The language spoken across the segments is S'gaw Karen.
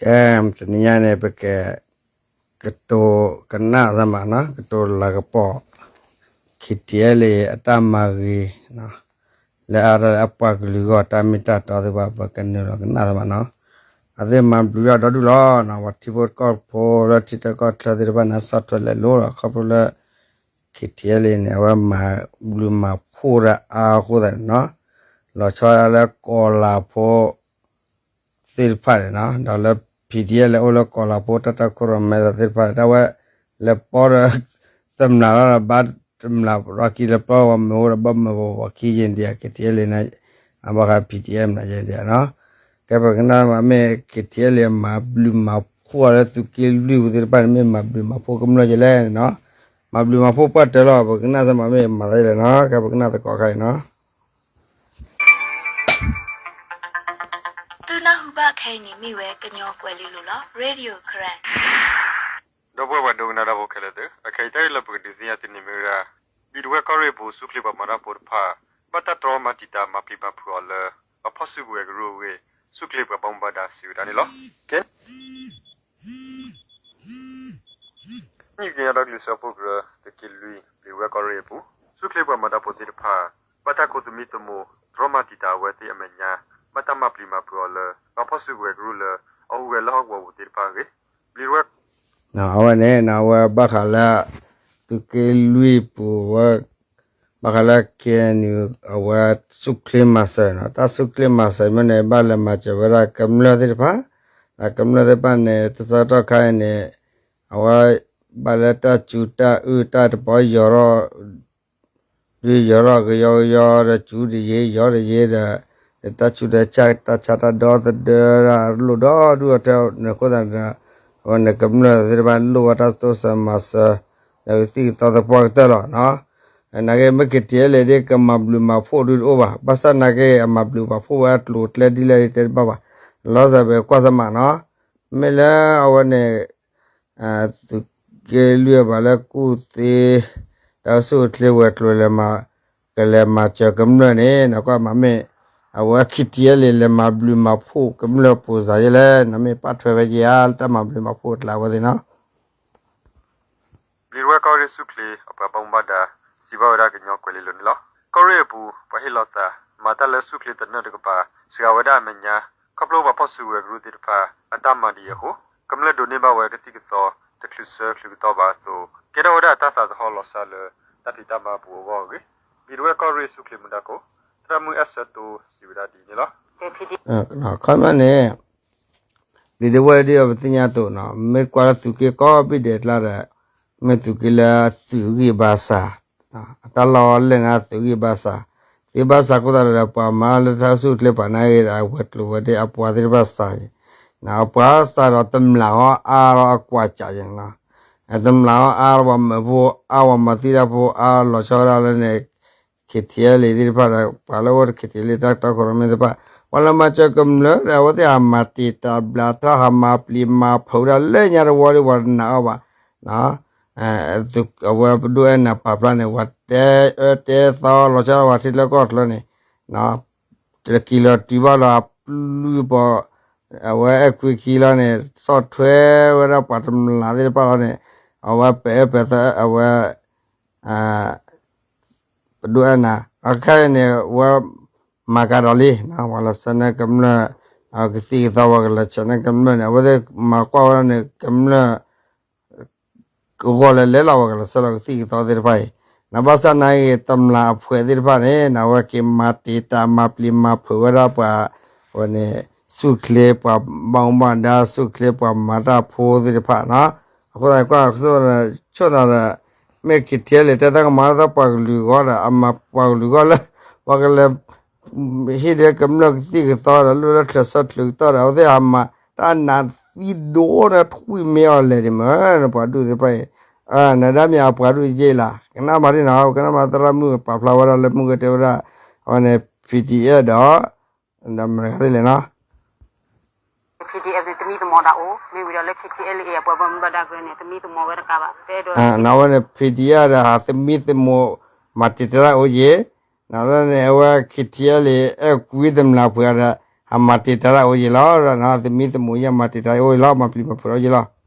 ကဲ, တနံၤညါန့ၣ် ပက ကတိၤကနၣ်သးမးနီၤ, ကတိၤလၤကပီၤ ခံထံအဲလ့ၣ် အတၢ်မၤဂ့ၤ လၢအါထီၣ်လၢအပှၤကလုာ်အဂီၢ် တၢ်မ့ၢ်တၢ်တီသ့ၣ်တဖၣ် ပကနုာ်လီၤကနၣ်သးမးနီၤ. အသ့ၣ်မၤဘျုးဒၣ်ဒီဒူၣ်လီၤ. ပှၤထံဖိကီၢ်ဖိလၢထံချၢကီၢ်ချၢသ့ၣ်တဖၣ်န့ၣ် ဆီၣ်ထွဲလဲၤလိလီၤ ခီဖျိလၢ ခံထံအဲလ့ၣ်န့ၣ် အဝဲမၤဘျုးမၤဖှိၣ်တၢ်အါအဃိသတးန့ၣ်နီၤ, လီၤဆီဒၣ်လၢကီၤလၤဖိ သ့ၣ်တဖၣ်န့ၣ်နီၤ, ဒီးလၢ ဖံးဒံၣ်အဲၣ် လဲၤအိၣ်လၢကီၤလၤဖိ တၢ်တီခိၣ်ရိၣ်မဲသ့ၣ်တဖၣ်န့ၣ် တၢ်ဝဲလဲၤပီဒီး တမျၢ်လီၤဒီး ဘၣ်တမျၢ်လီၢ်ခံ လဲၤပီဝဲမ့ၢ်အိၣ်ဒီး ဘၣ်မၢဝဲပှၤခံယဲၢ်ဒံး ခံထံအဲလ့ၣ်န့ၣ် အဘၣ်ဃး ဖံးဒံၣ်အဲၣ် မနုၤယဲၢ်ဒံးနီၤ. ကဲ ပကနၣ်မး မ့ၢ် ခံထံအဲလ့ၣ် မၤဘျုးမၤဖှိၣ်လၢသုးက့လွံၢ်ပူၤသ့ၣ်တဖၣ်န့ၣ် မ့ၢ်မၤဘျုးမၤဖှိၣ်ကမျၢၢ်ယဲၢ်လဲၣ်န့ၣ်နီၤ, မၤဘျုးမၤဖှိၣ်ပှၢ်တၢၢ်လီၤ. ပကနၣ်သးမး မ့ၢ်မၤသးလဲၣ်နီၤ, ကဲ ပကနၣ်သကိးခါအံၤနီၤ. သုနၢ်ဟူဘၣ်ခဲအံၤန့ၣ် မ့ၢ်ဝဲကညီကွဲၤလ့လိၤလီၤ. Radio Karen ဒီပုၢ်ဝဲၢ်ပှၤဒိကနၣ်တၢ်ဖိခဲလၢာ်သ့ၣ်, အခဲအံၤတၢ်ဂ့ၢ်လၢပကဒုးသ့ၣ်ညါသုန့ၣ်မ့ၢ်ဝဲဒၣ် ဘျံးဒဝဲၢ်ကီၢ်ရ့ၣ်အပူၤ ဆူၣ်ချ့ပှၤမၤတၢ်ဖိတဖၣ် ဘၣ်တၢ်တြီမၤတံာ်တာ်မၤပျံၤမၤဖုးအီၤလၢ ပှၤဖီၣ်စုကဝဲၤကရူၢ်အဂ့ၢ် ဆူၣ်ချ့ပှၤဘၣ်မူဘၣ်ဒါစံးဝဲဒၣ်န့ၣ်လီၤ. ကဲ ကညီဒီကလုာ်စၢဖှိၣ်ကရၢ သုးက့လွံၢ် ဘျံးဒဝဲၢ်ကီၢ်ရ့ၣ်အပူၤ ဆူၣ်ချ့ပှၤမၤတၢ်ဖိသ့ၣ်တဖၣ် ဘၣ်တၢ်ခိးသမံသမိး တြီမၤတံာ်တာ်အဝဲသ့ၣ်အမဲာ်ညါ ဘၣ်တၢ်မၤပျံၤမၤဖုးအီၤလၢ ပှၤဖီၣ်စုကဝဲၤကရူၢ်လၢ အဟူးဂဲၤလၢဟီၣ်ကဝီၤပူၤသ့ၣ်တဖၣ်အဂ့ၢ် ဘျံးဒဝဲၢ် အဝဲန့ၣ် အဝဲဘၣ်ဃးလၢ သုးက့လွံၢ်ပူၤဝဲ ဘၣ်ဃးလၢ KNU အဝဲ ဆူၣ်ချ့မၤစၢၤနီၤ, တၢ်ဆူၣ်ချ့မၤစၢၤမ့ၢ်န့ၣ် ဘၣ်လဲၤမၤစၢၤဝဲဒၣ်ကမျၢၢ်သ့ၣ်တဖၣ်, ဒီးကမျၢၢ်သ့ၣ်တဖၣ်န့ၣ် တၢ်ဆၢကတီၢ်ခါအံၤန့ၣ် အဝဲ ဘၣ်လၢတၢ်စူၤတၢ်အုၣ်တၢ်တပီယီၤထီၣ် ဒုးယီၤထီၣ်ကယီကယီဒီး စူၤတယ့ယီၤတယ့ဒီး တၢ်ဆူးတၢ်ဆါတၢ်ဒီသဒၢတၢ်လိၣ်ဒီဒူၣ်အီၤထဲန့ၣ်အဃိသတးဒီး အဝဲန့ၣ်ကမျၢၢ်သ့ၣ်တဖၣ်လိၣ်ဝဲတၢ်တိစၢၤမၤစၢၤ ဒီးကသံၣ်ကသီသပှၢ်ကတၢၢ်လီၤ. နာ်က့ မ့ၢ် KTLA ဒ်ကမၤဘျုးမၤဖှိၣ်ဒုးတအိၣ်ဘၣ်, ဘၣ်ဆၣ်နာ်က့ အမၤဘျုးမၤဖှိၣ်ဝဲအကျိၤအကျဲဒ်လဲၣ်ဒ်တဲတဘၣ်ဘၣ်, လီၤစၢ်ပကွၢ်သးမးနီၤ, မ့ၢ်လၢအဝဲန့ၣ် သုးက့လွံၢ်ဘၣ်လၢကူၣ်သ့ တၢ်အိၣ်ဆူၣ်အိၣ်ချ့ဝဲၤကျိၤလဲၤမၤ ကလဲၤမၤစၢၤကမျၢၢ်န့ၣ် နကွၢ်မးမ့ၢ် အဝဲ KTLA လဲၤမၤဘျုးမၤဖှိၣ်ကမျၢၢ်ပိၤစၤယဲလဲၣ်, နမ့ၢ်ပာ်ထွဲဝဲယဲၢ်ဧါ တၢ်မၤဘျုးမၤဖှိၣ်အကျါအဝဲသ့ၣ်နီၤ ဘျံးဒဝဲၢ်ကီၢ်ရ့ၣ်ဆူၣ်ချ့အပှၤဘၣ်မူဘၣ်ဒါ စံးဘၣ်ဝဲဒၣ်ကညီကွဲၤလ့လိၤန့ၣ်လီၤ. ကီၢ်ရ့ၣ်အပူၤ ပှၤဟ့ၣ်လီၤသး မၤတၢ်လၢဆူၣ်ချ့သနၢၣ်တကပၤ စှၤဝဲဒၣ်အမဲာ်ညါ ခီဖျိပှၤဖီၣ်စုကဝဲၤကရူၢ်သ့ၣ်တဖၣ် အတၢ်မၤဒံးအဃိ ကမျၢၢ်ဒိးန့ၢ်ဘၣ်ဝဲကသံၣ်ကသီ တချုးဆၢချုးကတီၢ်ဘၣ်အသိး ကဲထီၣ်ဝဲဒၣ်တၢ်သးသဟီၣ်လီၤစၢ်လၢ တၢ်ဖံးတၢ်မၤအပူၤအဂီၢ်အဂ့ၢ် ဘျံးဒဝဲၢ်ကီၢ်ရ့ၣ်ဆူၣ်ချ့မူဒါခိၣ် သရၣ်မုၣ်အဲၣ်ဆၢတိစံးဝဲဒၣ်ဒ်အံၤန့ၣ်လီၤ. ခီမ့ၢ်န့ၣ် ဘျံးဒဝဲၢ်ဒ်အံၤ ပသ့ၣ်ညါအသိးနီၤ မ့ၢ်ကွၢ်လၢသုးက့ကိးဘ့ၣ်ဒဲးအကျါဒီး မ့ၢ်သုးက့လၢသုးဂံၢ်ဘါစၢ်, အတၢ်လီၢ်လဲၢ်န့ၣ်သုးဂံၢ်ဘါစၢ်, သုးဂံၢ်ဘါစၢ်အဃိသတးဒီး ပှၤမၤလၢတၢ်အိၣ်ဆူၣ်အိၣ်ချ့ပှၤနာ်က့ဒီး အဝဲၤကျိၤဝဲၤဒ့အပှၤသ့ၣ်တဖၣ်စှၤန့ၣ်, အပှၤစှၤဒီးတမျၢ်အီၣ်အါလီၤအကွၢ်စးယဲၢ်န့ၣ်လီၤ. တမျၢ်အီၣ်အါလီၤပှၤမၢဖိအါ ပှၤမၤသံတၢ်ဖိအါ လီၤဆီဒၣ်လၢန့ၣ် KTLA သ့ၣ်တဖၣ်ဒီး ပှၤလၢအိၣ် KTLA တၢ်တီခိၣ်ရိၣ်မဲသ့ၣ်တဖၣ် ပှၤလၢမၤစၢၤကမျၢၢ်ဒီး အဝဲသ့ၣ်အမၤတံာ်တာ်ဘျးထီၣ်ဟးမၤပျံၤမၤဖုးဝဲဒၣ်လၢညါတဝီဒီး ပှၤတနာ်အီၤဘၣ်. အဝဲပဒိၣ်အဲၣ်နၤပာ်ဖျါန့ၣ် ပှၤတဲအၢတဲသီလီၤဆီဒၣ်ပှၤထံချၢကီၢ်ချၢန့ၣ် တက့ၤလီၤတုၤဘၣ်လီၤအပျုၢ်ပီၤ အဝဲအဲၣ်ခွံခံလီၤန့ၣ် ဆီၣ်ထွဲဝဲဒၣ်ပှၤတမျၢ်သ့ၣ်တဖၣ်လီၤန့ၣ် အဝဲပအဲၣ်ပသီ အဝဲ ပဒိၣ်အဲၣ်နၤ အခဲအံၤန့ၣ် ဝဲမၤကဒီးလံ ပှၤလီၤဆၢန့ၢ်ကမျၢၢ် ကသံၣ်ကသီ ပှၤကလီၤဆၢန့ၢ်ကမျၢၢ်န့ၣ် အဝဲသ့ၣ်မၤကွၢ်ဝဲဒၣ်န့ၣ် ကမျၢၢ် ကဂီၢ်လၢလဲၤလီၤ ပှၤကလီၤဆၢလီၤကသံၣ်ကသီသ့ၣ်တဖၣ်အံၤ နဘၣ်ဆၣ်နာ်က့ တမျၢ်အဖှဲးသ့ၣ်တဖၣ်န့ၣ် နဝဲက့ၤမၤတံာ်တာ်မၤပျံၤမၤဖုးဝဲဒၣ်ပှၤ ဝဲန့ၣ် ဆူၣ်ချ့ပှၤဘၣ်မူဘၣ်ဒါ ဆူၣ်ချ့ပှၤမၤတၢ်ဖိသ့ၣ်တဖၣ်နီၤ အဃိသတးကွၢ်ဆိၣ်သးဒီး မ့ၢ် KTLA တဲသးကမၤလၢသးပှၤကလုာ်ဂီၢ်ဒီး အမၤပှၤကလုာ်ဂီၢ်လၢ ပှၤကလဲၤ ဟ့ၣ်ဒဲကမျၢၢ်ကသံၣ်ကသီဒီး လိၣ်လၢချၢၣ်ဆၢချုးကတီၢ်ဒီး အဝဲသ့ၣ်ဟးမၤတၢ်နးသံဒိၣ်န့ၣ် ထွံၣ်မ့ၢ်အီၤလဲၤဒံးမ့ၢ် ပှၤဒူၣ်သ့ၣ်တဖၣ်အံၤ နဒါမ့ၢ်အပှၤဒူၣ်ယဲၢ်လီၤ ကနၣ်မၤဒ်နီၤ ကနၣ်မၤသရၣ်မုၣ်ပာ်ဖျါဝဲဒၣ်လၢမုၢ်ဂ့ၤတဲဝဲဒၣ် အဝဲန့ၣ် PDF ဒီး ဒီးမတၤတဂၤသ့ၣ်လဲၣ်နီၤ PDF န့ၣ် သမံသမိးတၢ်အိၣ် မ့ၢ်ဝံၤဒီးလၢ KTLA အပှၤဘၣ်မူဘၣ်ဒါကရၢန့ၣ် သမံသမိးဝဲတကးဘၣ် တဲဒီး အဝဲန့ၣ် PDF ဒီးဟးသမံသမိး မၤတံာ်တာ်တၢ်အိၣ်ယဲၢ် န့ၣ် အဝဲ KTLA အဲၣ်ကွံတမျၢ်ပှဲၤဒီး အမၤတံာ်တာ်တၢ်အိၣ်ယံၤလီၤ, သမံသမိးယံၤအမၤတံာ်တာ်အိၣ်ယံၤလီၤ, မၤပျံၤမၤဖုးအိၣ်ယံၤလီၤ.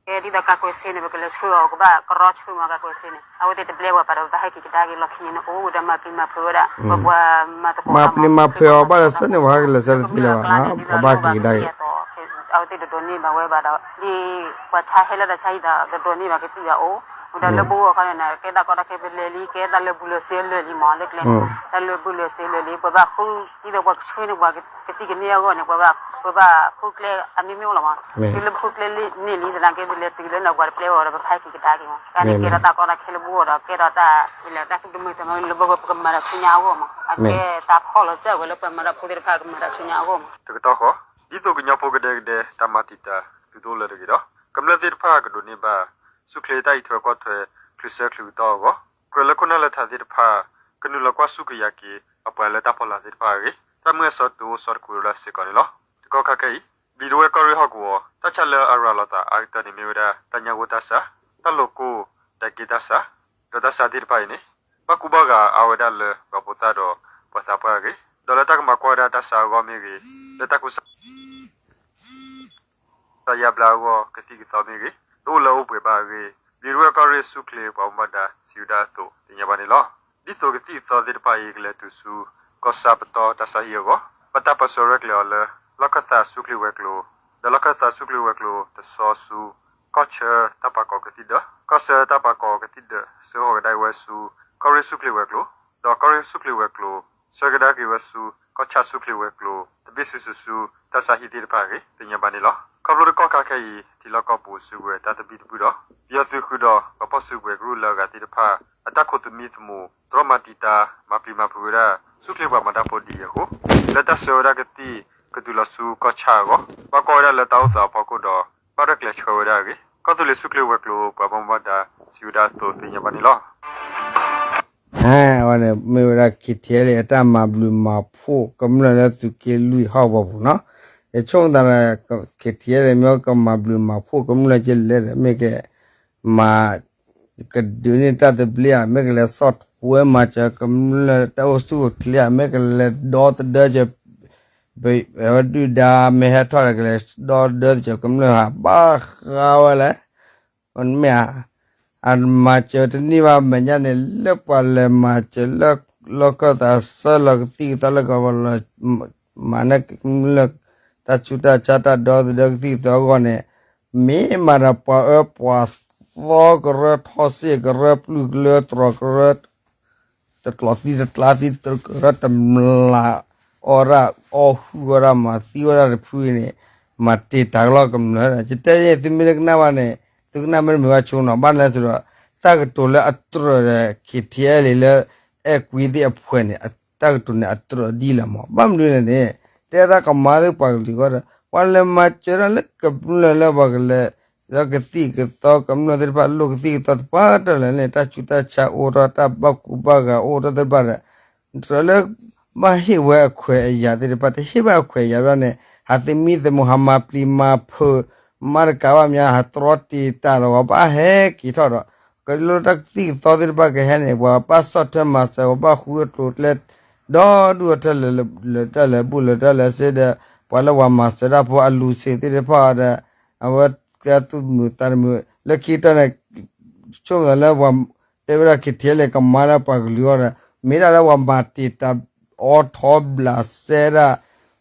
ကဲဒ်သိးကးကွဲးစ့န့ၣ် ပကလဲၤဆှၢအီၤ ကဘၣ်ကရီဆှၢမး ကးကွဲးစ့န့ၣ် အဝဲသ့ၣ်တဘျဲဝဲဘၣ်ဒီး ပဟဲက့ၤကဒါက့ၤလီၢ်ခံန့ၣ် အိၣ်ဝဲဒီးမၤပျံၤမၤဖုးဝဲဒၣ် ပပှၤမၤသကိး မၤပျံၤမၤဖုးအီၤဘၣ်ဒီး ဆၢန့ၣ်ပှၤဟဲကလဲၤဆၢတသ့လၢၤဘၣ်, ပှၤဘၣ်က့ၤကဒါက့ၤ အဝဲသ့ၣ်တဒိးန့ၢ်ဘၣ်ဝဲဘၣ်ဒီး ဒ်ပှၤဆါဟဲလၢတၢ်ဆါဟံၣ်ဒီး တဒိးန့ၢ်ဘၣ်ကသံၣ်ဒီးအိၣ်, ဝဲဒီးလၢဘိအီၤခီန့ၣ် ကဲတၢ်ကီတၢ်ခဲပလဲၤလံ ကဲတၢ်လၢာ်ဘူၣ်လၢာ်စ့လၢာ်လံမး လၢကျဲန့ၣ် တၢ်လၢာ်ဘူၣ်လၢာ်စ့လၢာ်လံ ပှၤဘၣ်ဃု ဒ်သိးပှၤကဆှၢန့ၢ်ပှၤကသံၣ်ကန့ၢ်အဂီၢ်န့ၣ် ပှၤဘၣ်ဃုကျဲအမ့ၢ်မ့ၢ်အိၣ်လီၤမး, တုၤလၢပဃုကျဲန့ၢ်လံသနာ်က့ ပလဲၤတုၤလၢန့ၣ် ပှၤတပျဲဝဲဒီး ပဖးက့ၤကဒါက့ၤမး တၢ်န့ၣ်ကဲထီၣ်တၢ်ကီတၢ်ခဲလၢဘိအီၤဒီး ကဲထီၣ်တၢ် တၢ်သူၣ်တမုာ်တမုာ်လၢဘိကပကမၤတၢ်ဆူညါအဂီၢ်မး အကဲတၢ်ခီလီၤစၢ်ဝဲလၢပှၤမၤတၢ်ဖိသ့ၣ်တဖၣ်ကမၤတၢ်ဆူညါအဂီၢ်မး တကတီၢ်ဃီ ဒ်သိးကညီဖိကဒဲကဒဲ တၢ်မၤတံာ်တာ်သုတအိၣ်လၢၤတဂ့ၤဒီး ကမျၢၢ်သ့ၣ်တဖၣ်ကဒိးန့ၢ်ဘၣ် ဆူၣ်ချ့တၢ်အံးထွဲကွၢ်ထွဲ ချုးဆၢချုးကတီၢ်အဂီၢ် ကြၢးလၢခိၣ်နၢ်လၢထးသ့ၣ်တဖၣ် ကနုာ်လီၤကွၢ်ဆူၣ်ကယာ်က့ၤ အပှၤလၢတၢ်ဖီလာ်သ့ၣ်တဖၣ်အဂ့ၢ် တၢ်မုၢ်အစီတအိၣ်ဆီတခူးဒၣ်စ့ၢ်ကီးန့ၣ်လီၤ. တကီၢ်ခါခဲအံၤ ဘျံးဒဝဲၢ်ကီၢ်ရ့ၣ်ဟီၣ်ကဝီၤ တၢ်ဆါလၢအရၤလီၤသးအါကတၢၢ်န့ၣ်မ့ၢ်ဝဲဒၣ် တၢ်ညၣ်ဂိၢ်တၢ်ဆါ, တၢ်လိာ်ကိၢ် တၢ်က့တၢ်ဆါ ဒီးတၢ်ဆါသ့ၣ်တဖၣ်အံၤန့ၣ် ဘၣ်ကူဘၣ်ဂာ်အါဝဲဒၣ်လၢပှၤဖိသၣ်ဒီးပှၤသးပှၢ်အဂ့ၢ် ဒီးလၢတၢ်ကမၤကွၢ်ဝဲဒၣ်တၢ်ဆါအဂီၢ်မ့ၢ်ဂ့ၤ, လၢတၢ်ကူစါ တၢ်ယါဘျါအဂီၢ် ကသံၣ်ကသီမ့ၢ်ဂ့ၤ တအိၣ်လၢအအိၣ်ပှဲၤဘၣ်အဂ့ၢ် ဘျံးဒဝဲၢ်ကီၢ်ရ့ၣ်ဆူၣ်ချ့ပှၤဘၣ်မူဘၣ်ဒါစံးဝဲဒၣ်အသိးသ့ၣ်ညါဘၣ်န့ၣ်လီၤ. ဒ်သိးကသံၣ်ကသီသ့ၣ်တဖၣ်အံၤ ကလဲၤတုၤဆူ ကီၢ်ဆၣ်ပတီၢ်တၢ်ဆါဟံၣ်အဂီၢ် ဘၣ်တၢ်ပၢဆှၢရဲၣ်ကျဲၤအီၤလၢ လီၢ်ခၢၣ်သးဆူၣ်ချ့ဝဲၤကျိၤ ဒီးလီၢ်ခၢၣ်သးဆူၣ်ချ့ဝဲၤကျိၤတဆီဆူ ကီၢ်ဆၢတၢ်ပာ်ကီၤကသံၣ်ဒၢး, ကီၢ်ဆၢတၢ်ပာ်ကီၤကသံၣ်ဒၢး ဆှၢဃီၤကဒါက့ၤဝဲဆူ ကီၢ်ရ့ၣ်ဆူၣ်ချ့ဝဲၤကျိၤ, ဒီးကီၢ်ရ့ၣ်ဆူၣ်ချ့ဝဲၤကျိၤ ဆှၢကဒါက့ၤဝဲဆူ ကီၢ်ဆၣ်ဆူၣ်ချ့ဝဲၤကျိၤ တဘ့ၣ်စုစုဆူ တၢ်ဆါဟံၣ်သ့ၣ်တဖၣ်အဂ့ၢ် သ့ၣ်ညါဘၣ်န့ၣ်လီၤ. ခီဖျိတကီၢ်ခါခဲအံၤ ထံလီၢ်ကီၢ်ပူၤစုကဝဲၤတၢ်သဘံၣ်သဘုၣ်ဒီး ပယီၤသုးဃုာ်ဒီး ပှၤဖီၣ်စုကဝဲၤကရူၢ်လၢအဂၤသ့ၣ်တဖၣ် အတၢ်ခိၣ်သမံသမိး တြီမၤတံာ်တာ် မၤပျံၤမၤဖုးဝဲဒၣ် ဆူၣ်ချ့ပှၤမၤတၢ်ဖိဒ်အံၤအဃိ လၢတၢ်ဆှၢဝဲဒၣ်ကသံၣ်ကတုၤလီၤဆူကီၢ်ဆၣ်အဂီၢ် ဘၣ်ကွၢ်ဝဲဒၣ်လၢတၢ်အိၣ်သးအဖီခိၣ်ဒီး ဘၣ်ရဲၣ်ကျဲၤဆှၢဝဲဒၣ်အဂ့ၢ် ကီၢ်သူလ့ၤဆူၣ်ချ့ဝဲၤကျိၤပှၤဘၣ်မူဘၣ်ဒါစံးဝဲဒၣ်အသိးသ့ၣ်ညါဘၣ်န့ၣ်လီၤ. အဝဲန့ၣ်မ့ၢ်ဝဲဒၣ် KTLA အတၢ်မၤဘျုးမၤဖှိၣ်ကမျၢၢ်လၢသုးက့လွံၢ်ဟီၣ်ကဝီၤပူၤနီၤ. ယဆိကမိၣ်သးဒီး KTLA မ့ၢ်ကမၤဘျုးမၤဖှိၣ်ကမျၢၢ်ကလဲၣ်ဒီး မ့ၢ်ကမၤ ကဒုးန့ၢ်တၢ်သဘျ့ဧါ, မ့ၢ်ကလဲၤဆီၣ်ထွဲမၤစၢၤကမျၢၢ်တၢ်အိၣ်ဆူၣ်အိၣ်ချ့ဧါ, မ့ၢ်ကလဲၤဒီသဒၢစၢၤ ပဝဲဒုၣ်ဒါမ့ၢ်ဟဲထီၣ်ဒီး ကလဲၤဒီသဒၢစၢၤကမျၢၢ်ဧါ, ဘၣ်ဃးဝဲလဲၣ်. မ့ၢ်ဧါ, အမၤစၢၤတန့ၢ်ဘၣ်မဲာ်ညါန့ၣ် လၢပှၤလဲၤမၤစၢၤလၢ လီၢ်ခၢၣ်သးဆၢလီၤကသံၣ်ကသီလၢကဝီၤလီၤ မၤန့ၢ်ကမျၢၢ် တၢ်ဆူးတၢ်ဆါတၢ်ဒီသဒၢကသံၣ်ကသီအဂီၢ်န့ၣ် မ့ၢ်မၤဒီးပှၤအၢပှၤသီကရၢထီၣ်စ့ၢ်ကရၢပျုၢ်ကရၢတြီၤကရၢ တကျိးသံတကျါသံတကရၢတမျၢ် အီၣ်ဒၣ်အီၣ်ဟုၣ်ဝဲဒၣ်မၤသံဝဲဒၣ်တဖုန့ၣ် မၤတံာ်တာ်ကလီၢ်ကမျၢၢ်ဒီး ယတဲယဲ သုမ့ၢ်တကနၣ်ဘၣ်န့ၣ် သုကနၣ်မ့ၢ်တမုာ်ဘၣ်ဆိနီၤ ဘၣ်လဲၣ်ဆိဒီး တၢ်ကတိၤလၢအတြၢၤဒီး KTLA လၢ အဲၣ်ကွံသ့ၣ်အဖှဲးန့ၣ် တၢ်ကတိၤန့ၣ်အတြၢၤဒ်လဲၣ်မး ဘၣ်မနုၤလဲၣ်န့ၣ် တဲသးကမၤသ့ၣ်ပှၤကလုာ်အဂီၢ်ဒီး ပှၤလဲၤမၤစၢၤတၢ်လၢကမျၢၢ်လၢပှၤကလဲၤ ဒီးကသံၣ်ကသီကမျၢၢ်သ့ၣ်တဖၣ် လိၣ်ကသံၣ်ကသီသပှၢ်တၢၢ်လၢာ်န့ၣ် တၢ်ဆူးတၢ်ဆါအိၣ်ထီၣ် တၢ်ဘၣ်ကူဘၣ်ဂာ်အိၣ်ထီၣ်သ့ၣ်တဖၣ်ဒီး တြၢၤလၢ ဘၣ်ဟ့ၣ်ဝဲအခွဲးအယာ်သ့ၣ်တဖၣ် တဟ့ၣ်ဘၣ်အခွဲးအယာ်ဘျီန့ၣ် ဟးသမံသမိး ဟးမၤပျံၤမၤဖုး မၤတကးဘၣ်မး ဟးတြီတံာ်တာ်လီၤ ပှၤဘၣ်ဟဲက့ၤထီၣ်ဒီး ကလၢတၢ်ကသံၣ်ကသီသ့ၣ်တဖၣ်ကဟဲန့ၣ် ပှၤဘၣ်ဆီၣ်ထွဲမၤစၢၤ ပှၤဘၣ်ဃုအကျိၤအကျဲ ဒီဒူၣ်အထၢၣ်လၢာ် လၢာ်တၢ်လၢာ်ဘူၣ်လၢာ်တၢ်လၢာ်စ့ဒီး ပှၤလၢပှၤမၤစၢၤတၢ်ဖိအလူၤဆံးသ့ၣ်တဖၣ်ဒီး အဝဲကဲသူၣ်တမုာ်သးတမုာ် လၢခံကတၢၢ်န့ၣ် ဆိကမိၣ်သးလၢပှၤတဲဝဲဒၣ် KTLA ကမၤလၢပှၤကလုာ်အဂီၢ်ဒီး မ့ၢ်ဒၣ်လၢပှၤမၤတံာ်တာ်အိးထီၣ်ဘျးစဲဒၣ်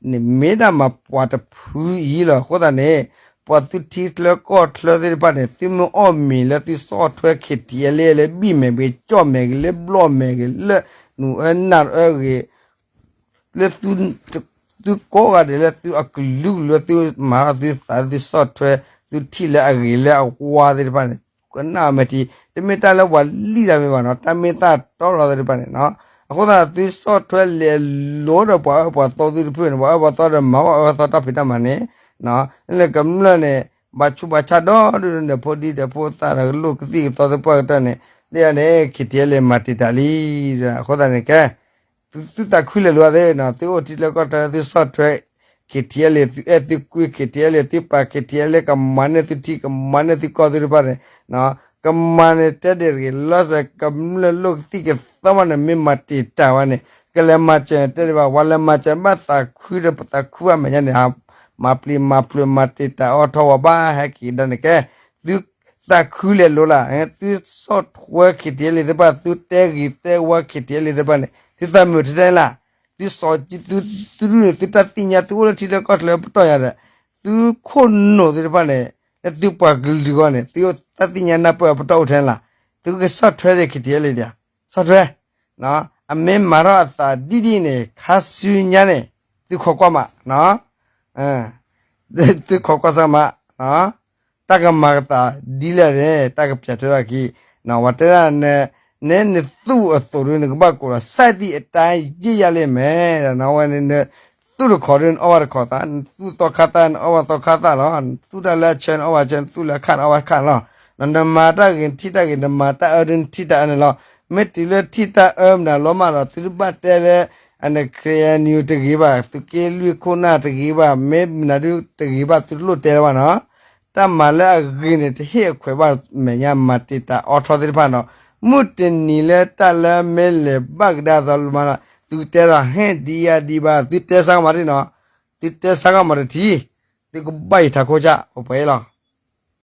န့ၣ် မ့ၢ်ဒၣ်မၤပှၤတဖုအံၤလီၤ. အဃိသတးန့ၣ် ပှၤသုးထံချၢကီၢ်ချၢသ့ၣ်တဖၣ်န့ၣ် သုမ့ၢ်အီၣ်မ့ၤလၢသုဆီၣ်ထွဲ KTLA လၢဘံၣ်မဲာ်ဂ့ၤ ကၠီၣ်မဲာ်ဂ့ၤ လၢဘျီၣ်မဲာ်ဂ့ၤ လၢနူၤအၢနၢ်အၢဂ့ၤ လၢ သုကိးဂၤဒဲးလၢသုအကလုာ်ကလုာ် သုမၤထီၣ်သုသး သုဆီၣ်ထွဲ သုထံၣ်လၢအဂ့ၤလၢအဝါသ့ၣ်တဖၣ်န့ၣ် ကနၣ်အမဲာ်ထံ တမ့ၢ်တၢ်လၢပှၤလံၣ်တၢ်မ့ၢ်ဘၣ်နီၤ တၢ်မ့ၢ်တၢ်တီလီၤသ့ၣ်တဖၣ်န့ၣ်နီၤ အဃိသတး သုဆီၣ်ထွဲလဲၤလိၤဒီးပှၤအၢပှၤသီသုတဖုန့ၣ် ပှၤအၢပှၤသီဒီးမၤဘၣ်အၢသီတၢ်ဖံးတၢ်မၤန့ၣ် လၢကမျၢၢ်န့ၣ် ဘၣ်ဆူးဘၣ်ဆါဒီဒူၣ်ဒီးဖိဒံဖိသၣ်ဒီးကလိၣ်ကသံၣ်ကသီသပှၢ်ကတၢၢ်န့ၣ် လၢယၤန့ၣ် KTLA မၤတံာ်တာ်လံ အဃိသတးန့ၣ်ကဲ သုသးခုလၢာ်လိာ်သ့ၣ်နီၤ သုအိၣ်ထံလၢကီၢ်တၢ်လၢသုဆီၣ်ထွဲ KTLA သုအဲၣ်သုကွံ KTLA သုပာ် KTLA ကမၤန့ၢ်သုထံကမၤန့ၢ်သုကီၢ်သုတဖၣ်န့ၣ် ကမၤန့ၢ်တဲဒဲးတဂ့ၤ လီၤစဲးကမျၢၢ်လိၣ်ကသံၣ်ကသီမးန့ၣ် မ့ၢ်မၤတံာ်တာ်ဝဲန့ၣ် ကလဲၤမၤစၢၤတဲဒံးဘၣ် ပှၤလဲၤမၤစၢၤဘၣ်သးခုဒီး ပသးခုဘၣ်မဲာ်ညါန့ၣ် မၤပျံၤမၤဖုး မၤတ့ၢ်တၢ်အီၣ်ထီၣ်ဝဲဘၣ် ဟဲက့ၤကဒါန့ၣ်ကဲ, သုသးခုလဲၤလိၤလၢ်, သုဆီၣ်ထွဲ ခ့တံလံ သ့ၣ်တဖၣ် သုတဲဂ့ၤတဲဝါ ခ့တံလံ သ့ၣ်တဖၣ်န့ၣ် သုသးမုာ်ထဲထဲလၢ်, သုစီၤ သုဒူၣ်န့ၣ် သုတၢ်သ့ၣ်ညါ သုအိၣ်လၢထံလၢကီၢ်ချၢပတီၢ်ယၤဒီး သုခိၣ်နူာ်သ့ၣ်တဖၣ်န့ၣ် လၢသုပှၤကလုာ်ဂီၢ်န့ၣ် သုတၢ်သ့ၣ်ညါနၢ်ပၢၢ်အပတီၢ်အိၣ်ထဲလၢ်, သုကဆီၣ်ထွဲဒံး ခ့တံလံ ဒံး, ဆီၣ်ထွဲ အမ့ၢ်မၤထီၣ်အသးဒ်ဒ်န့ၣ် ခါဆူညါန့ၣ် သုခိးကွၢ်မး, သုခိးကွၢ်စၢ်မး, တၢ်ကမၤကသးဒ်လဲၣ်န့ၣ် တၢ်ကပျးထွဲထီၣ်အခံ, ပှၤတဲဒၣ် နဲနသူၣ်အသိးဒုး နကဘၣ်ကိးဒီး စၢ်သံအတၢ်ယံာ်ယါလံမဲာ်, ဒီးနဝဲန့ၣ် နသူၣ်တခီဒုး နအီၣ်ဘၣ်တခီသး, နသူၣ်သီခါသၣ် နအီၣ်ဘၣ်သီခါသၣ်လီၤ, နသူၣ်တၢ်လၢအဆၢ နအီၣ်ဘၣ်ဆၢ, နသူၣ်လၢအခၣ် နအီၣ်ဘၣ်ခၣ်လီၤ, နမၤတၢ်ဂ့ၤ နထံၣ်တၢ်ဂ့ၤ, နမၤတၢ်အၢဒုး နထံၣ်တၢ်အၢန့ၣ်လီၤ. မ့ၢ်တုၤလၢထံၣ်တၢ်အၢမနုၤလီၤမးဒီး သုတဘၣ်တဲလၢ အန့ၣ် ခရံာ်အနံၤတဂ့ၤဘၣ်, သုးက့လွံၢ်ခိၣ်နၢ်တဂ့ၤဘၣ်, မ့ၢ်မနုၤဒုးတဂ့ၤဘၣ် သုတလိၣ်တဲလၢၤဘၣ်နီၤ. တၢ်မၤလၢအဂ့ၤန့ၣ် တဟ့ၣ်အခွဲးဘၣ်မဲာ်ညါ မၤတ့ၢ်တၢ်အီၣ်ထီၣ်သ့ၣ်တဖၣ်နီၤ. မုၢ်တနံၤလၢတၢ်လၢမ့ၢ်လဲၤဘၣ်ကဒါအသိးလၢမးနီၤ သုကတဲဒီး ဟ့ၣ်ဒံးယါဒံးဘၣ်, သုတဲဆါကမးတံၢ်နီၤ, သုတဲဆါကမးတထံၣ်, သုကဘၣ်ယထးခိၣ်ကၢ် ပှဲၤလီၤ.